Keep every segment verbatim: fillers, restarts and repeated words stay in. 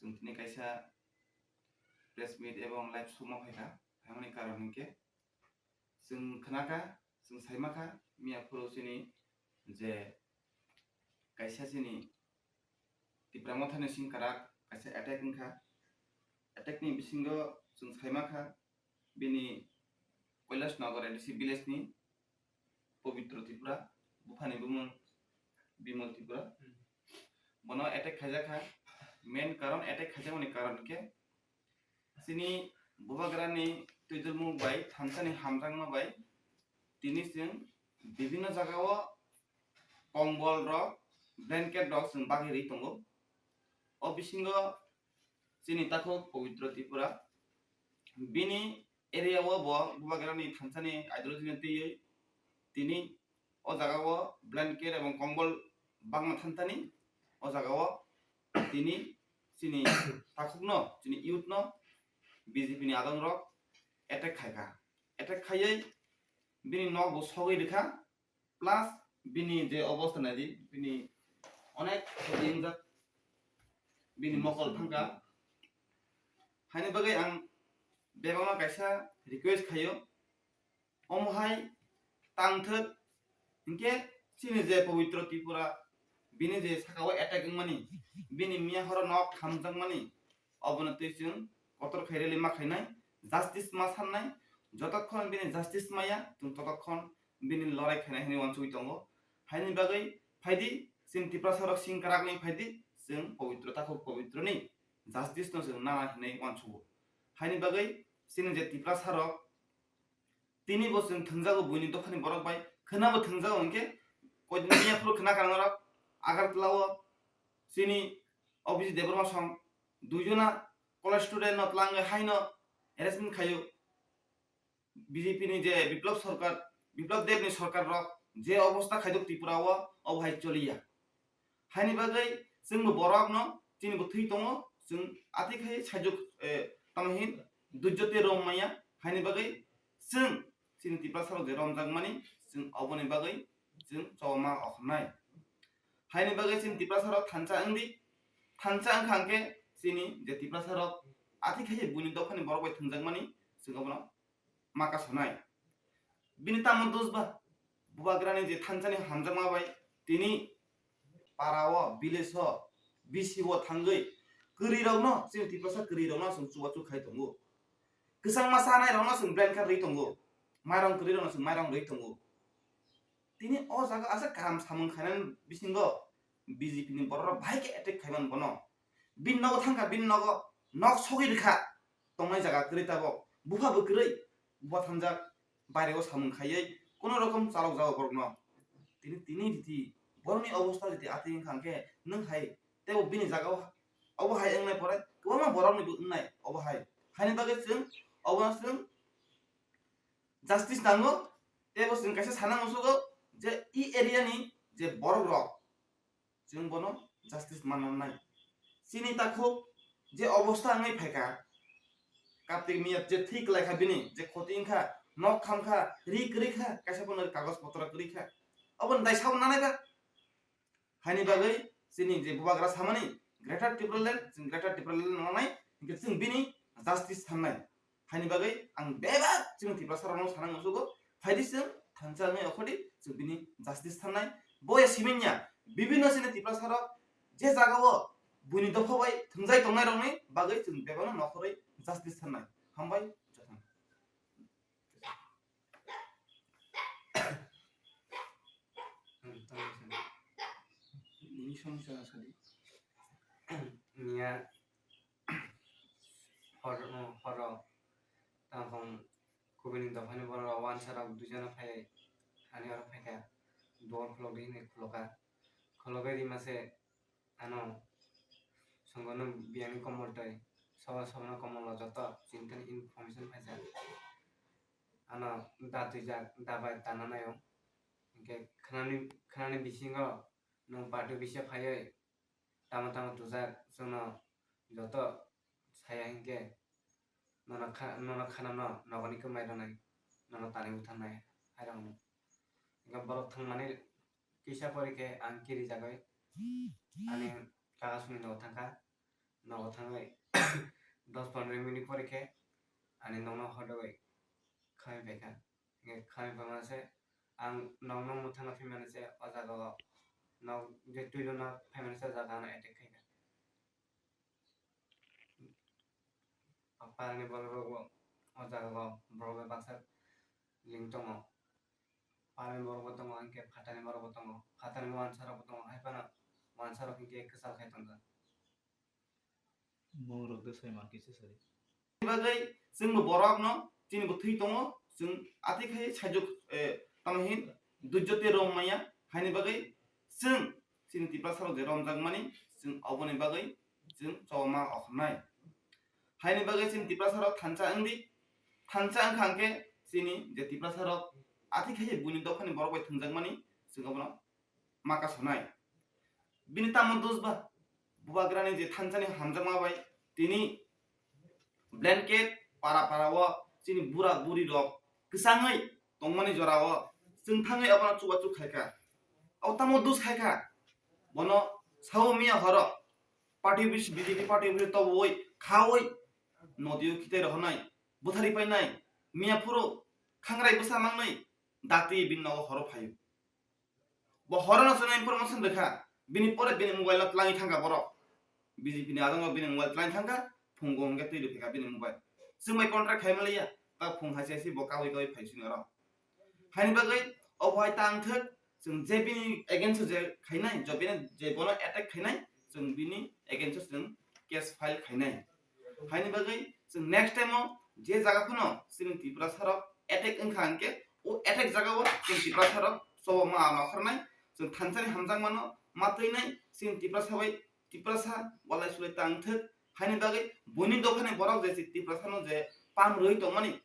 Chwng tini kaisa press meet ebong live show ma phaikha, phaimani karon hinkhe chwng khnakha, chwng saimakha, miya phuru chini je kaisa chini Tipra Mothani singkarak kaisa attack wngkha. Attack ni bisingo chwng saimakha, bini Kailash Nagar A D C village ni Pabitra Tripura, buphani bumung Bimal Tripura. Hmm. Bono attack khaijakha. Main karon attack khaijakmani karon khe chini bubagrani twijlmung bai thansani hamjakma bai tini chwng bibhinno jagao kombol rok, blanket rok chwng bagwi rwi tongo. O bisingo chini takhuk Pabitra Tripura, bini area o bo bubagrani thansani ideology ni twiwi tini o jaga o blanket ebong kombol bangma thansani o jaga o tini chini takhuk no, chini youth no B J P ni adong rok attack khaikha. Attack khaiwi bini nok bo sogwi rikha. Plus bini je obostha naidi, bini onek khoti wngjak, bini mokol thangkha. Haini bagwi ang bebakno kaisa request khaio, omo hai tangthok, hinkhe chini je Pabitra Tripura, bini je sakao attack wngmani, bini miya horo nok thamjakmani, obono twi chwng kotor khai rally ma khainai, justice ma sannai, jotokhon bini justice maya, chwng totokhon bini lorai khainai hinwi uansugwi tongo. Haini bagwi phaidi, chini Tiprasa rok singkarak ni phaidi, chwng Pabitra takhuk Pabitra ni justice no chwng nana hinwi uansugo. Haini bagwi chini je Tiprasa rok tini bo chwng thwngjago buini dophani borok bai, khwnabo thwngjago hinkhe koidin miya phuru khwna kha norok Agartala o chini Abhijit Debbarma song duijona college student no twlangwi haino harassment khaio. B J P ni je Biplab Sarkar, Biplab Deb ni sarkar rok je obostha khaidok Tripura o, obo hai choliya. Haini bagwi chwngbo borokno chini bo thwi tongo, chwng ati khai sajwk, eh, tamo hin dujjo te rom maya. Haini bagwi chwng chini Tiprasa rok je romjakmani, chwng oboni bagwi chwng chobama okhornai. Haini bagwi chini Tiprasa rok thansa wngdi, thansa wngkha hinkhe chini je Tiprasa rok ati khai buini dophani borok bai thwngjakmani, chwng obono ma kasonai. Bini tamo dos ba? Bubagrani je thansani hamjakma bai tini para o, village o, B C o thangwi kwrwi rokno, chini Tiprasa kwrwi rokno chwng chubachu khai tongo. Kwchangma chanai rokno chwng blanket rwi tongo. Mairong kwrwi rokno chwng mairong rwi tongo. Tini o jaga aswk kaham samung khainani bisingo B J P ni borok rok bahai khe attack khaimani bono. Bini nogo thangkha, bini nogo nok sogwi rwkha. Tongnai jaga kwrwi tabok. Bupha bo kwrwi, bupha thanjak, baire o samung khaiwi, kono rokom chalok jago borokno. Tini, tini riti, borokni obostha riti atwi wngkha hwnkhe, nwng hai teibo bini jaga o, obo hai wngnai pore, kwbangma borokni bo wngnai obo hai. Haini bagwi chwng, obono chwng justice nango, teibo chwng kaisa sana musugo je e area ni je borok rok, chwng bono justice manna nai. Chini takhuk je obostha wngwi phaikha, Kartik Miyat je thwi kwlai kha bini, je khoti wngkha, nok khamkha, ri kwrwi kha, kaisa bono kagoj potro kwrwi kha, obo dai sabo nanai ba? Haini bagwi chini je bubagra samani Greater Tipraland, chwng Greater Tipraland nangnai, hinkhe chwng bini justice sannai. Haini bagwi ang bebak chini Tiprasa rokno sana musugo, phaidi chwng thansa wngwi okhordi chwng bini justice sannai. Boya siminya bibhinno chini Tiprasa rok je jagao buini dopha bai thwngjai tongnai rokni bagwi chwng bebakno nokhorwi justice sannai. Hambai jotono. Nini somosya sadi. Niya hor, horo tangkhong kubini dophani borok rok wansa rok duijana phai ani oro phaikha, duor khulok di hinwi khuloka, khulogwi rimase ano songo no biyangni komol twi sobo sobo no komol o joto chini thani information phaijak. Ano da twijak, da bai tana naio. Hinkhe khnani, khnani bisingo nwng party office phaiwi tamo tamo twijak, chwngno joto saya hinkhe nono kha-, nono khanano nogoni kwmai rwnai, nono tanwi butharnai hai rokno. Hinkhe borok thangmani kisa pore khe ang kirijagwi ani kaka songni nogo thangkha. nogo thangwi dos pondro minute pore khe ani nokno hodogwi khamwi phaikha. Hingkhe khamwi phaimani se ang nokno mwthangna phaimani se o jaga o nok je twiluna phaimani se o jaga ano attack khaikha. Parani borok rok bo o jaga o borok bai baksa ling tongo. Parani borok bo tongo, hingkhe phatani borok bo tongo, phatani wansa rok bo tongo, hai phano wansa rok hingkhe kwchal khai tongo. Mung rok de sai ma kisa sari. Bagwi chwng bo borok no chini bo thwi tongo, chwng ati khai sajwk, eh, tamo hin dujjo te rom maya, haini bagwi chwng chini Tiprasa rok je romjak mani, chwng oboni bagwi chwng chobama okhornai. Haini bagwi chini Tiprasa rok thansa wngdi, thansa wngkha hwnkhe chini je Tiprasa rok ati khai buini dophani borok bai thwngjak mani, chwng obono ma kasonai. Bini tamo dos ba? Bubagrani je thansani hamjakma bai tini blanket para para o chini bura buri rok kwchangwi tongmani jora o chwng thangwi abono chubachu khaikha. Abo tamo dos khaikha? Bono sao miya horo party office, B J P party office tobowi khawi nodio kitai rohornai, buthari painai, miya phuru khangrai bwsa mangnai dati bini nogo horo phaio. Bo horono chwngno information rwkha, bini pore bini mobile no twlangwi thangkha borok. B J P ni adongo bini mobile twlangwi thangkha, phungo hwnkhe twi rwphikha bini mobile. Chwng bai contract khaima liya, ta phung hai se bo kawi kawi phai sini oro. Haini bagwi obo hai tang thwk, chwng je bini against o je khainai, je bini je bono attack khainai, chwng bini against o chwng case file khainai. Haini bagwi chwng next time o je jaga phano chini Tiprasa rok attack wngkha hwnkhe, o attack jaga o chini Tiprasa rok chobo ma ma khornai, chwng thansani hamjakmano ma twinai, chini Tiprasa bai Tiprasa walai sulai tang thwk. Haini bagwi buini dophani borok je chini Tiprasa no je pam rwi tongmani,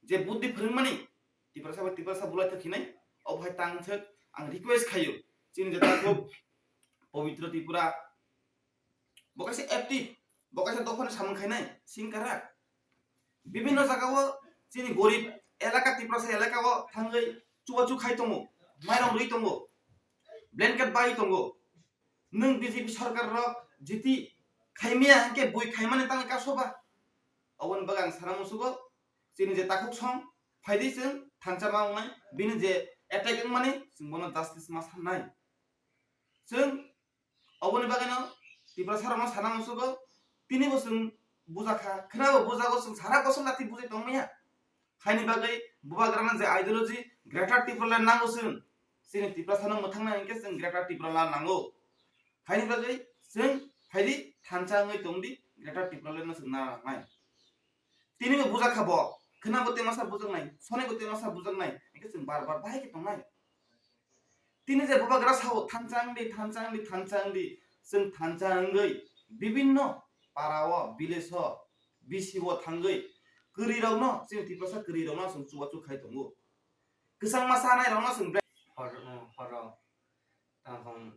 je buddhi phwrwngmani, Tiprasa bai Tiprasa bulai thwk hinai, o hai tang thwk. Ang request khaio chini je takhuk Pabitra Tripura, bo kaisa active, bo kaisa dophani samung khainai singkara. Bibhinno jagao chini gorib elaka, Tiprasa elakao thangwi chubachu khai tongo, mairong rwi tongo, blanket bai tongo. Nwng B J P sarkar rok jiti khaimya hwnkhe bui khaimani tangwi kasoba. Oboni bagwi ang sana musugo, chini je takhuk song phaidi chwng thansa ma wngnai, bini je attack wngmani chwng bono justice ma sannai. Chwng oboni bagwino Tiprasa rokno sana musugo, tini bo chwng bujakha, khwnabo bujago, chwng sara bosor lati bujai tongmaya. Haini bagwi bubagrano je ideology Greater Tipraland nango chwng, chini Tiprasano mwthangna hinkhe chwng Greater Tipraland nango. Haini bagwi chwng phaidi thansa wngwi tongdi, Greater Tipralandno chwng narwknai. Tini bo bujakha bo, khwnabo tei masa bujaknai, sonai bo tei masa bujaknai, hinkhe chwng bar bar bahai khe tongnai. Tini je bubagra sao thansa wngdi, thansa wngdi, thansa wngdi, chwng thansa wngwi bibinno para o, village o, B C o thangwi kwrwi rokno, chini Tiprasa kwrwi rokno chwng chubachu khai tongo. Kwchangma chanai rokno chwng ble- Hor, horo tangkhung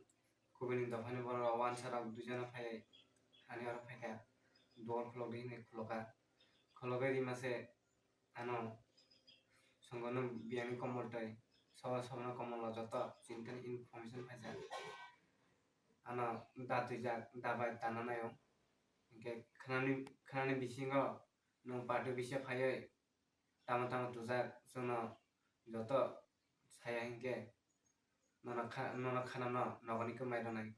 kubini dophani borok rok wansa rok duijon phai ani oro phaikha, duar khulok di hinwi khulokha, khulogwi rima se. Ano songo no biyani komol tei soba soba no komol o joto chini thani information phaikha. Ano da twijak, da bai tana naio. Hinkhe khwnani, khwnani bisingo nwng party office phaiwi tamo tamo twijak chwngno joto saya hinkhe nono kha-, nono khana no nogoni kwmai rwnai,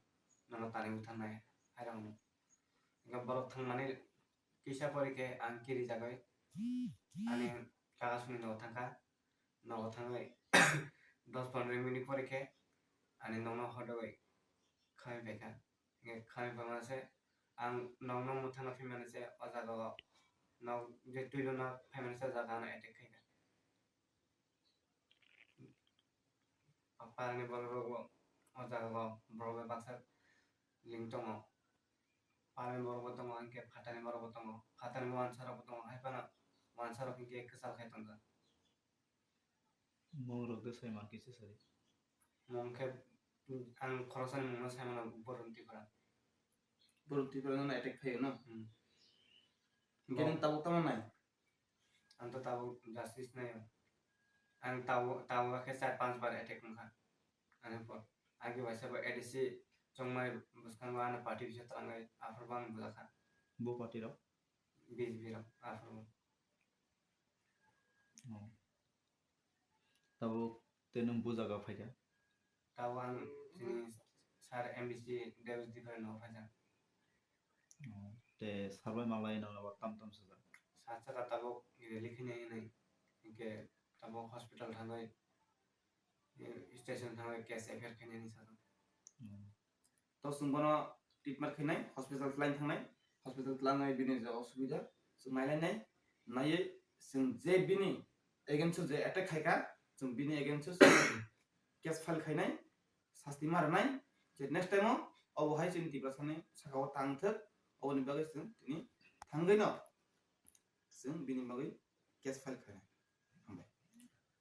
nono tani butharnai hai rokno. Hinkhe borok thangmani kisa pore khe ang kiri jagwi ani kaka songni nogo thangkha, nogo thangwi dos pondro minute pore khe ani nokno hodogwi khamwi phaikha. Hinkhe khamwi phaimani se ang nokno mwthangna phaimani se o jaga o nok je twiluna phaimani se o jaga ano attack khaikha. Parani borok rok bo o jaga o borok bai baksa ling tongo. Parani borok bo tongo, hinkhe phatani borok bo tongo, phatani wansa rok bo tongo, hai phano wansa rok hinkhe kwchal khai tongo. Mung rok de sai ma kisa sari. Mung khe ang khoroksa ni mung no sai mano, Borun Tripura. Borun Tripura no attack khaio no? Hmm. Hinkhe nwng tabuk tamo nai? Ang to tabuk justice naio. Ang tabuk, tabuk khe char panch bar attack wngkha. Ani por agi waisa bo A D C Chongmani bwskango ano party bisa twlangwi aphuru bang bujakha. Bo party rok? B J P rok aphuru. Oh. Tabuk tei nwng bo jaga phaikha? Tabuk ang chini sir M D C Davis Dipharani nogo phaikha. Oh. Tei sir bai malai nwng abo tam tam sajak? Sir saka tabuk rally khainai hinwi, hinkhe tabuk hospital thangwi, eh, station thangwi case F I R khainani sajak. Oh. To chwng bono treatment khainai, hospital twlang thangnai, hospital twlangnai bini je osubida, chwng nailainai, naiwi chwng je bini against o je attack khaikha, chwng bini against o case file khainai, sasti ma rwnai, je next time o obo hai chini Tiprasani saka o tang thwk, oboni bagwi chwng tini thangwi no chwng bini bagwi case file khainai. Hambai.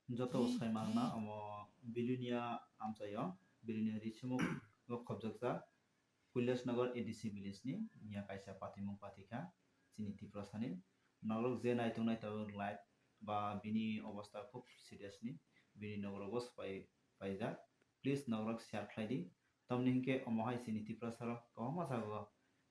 Joto sai manna omo Bilonia amchaio, Bilonia Risumuk o khobjakjak Kailasnagar A D C village ni miya kaisa patimung patikha chini Tiprasani. Norok je naitung nai tabuk live ba bini obostha khub serious ni, bini nokrogo swpai paijak. Please norok share khlai di. Tamni hinkhe omo hai chini Tiprasa rok kwbangma jaga o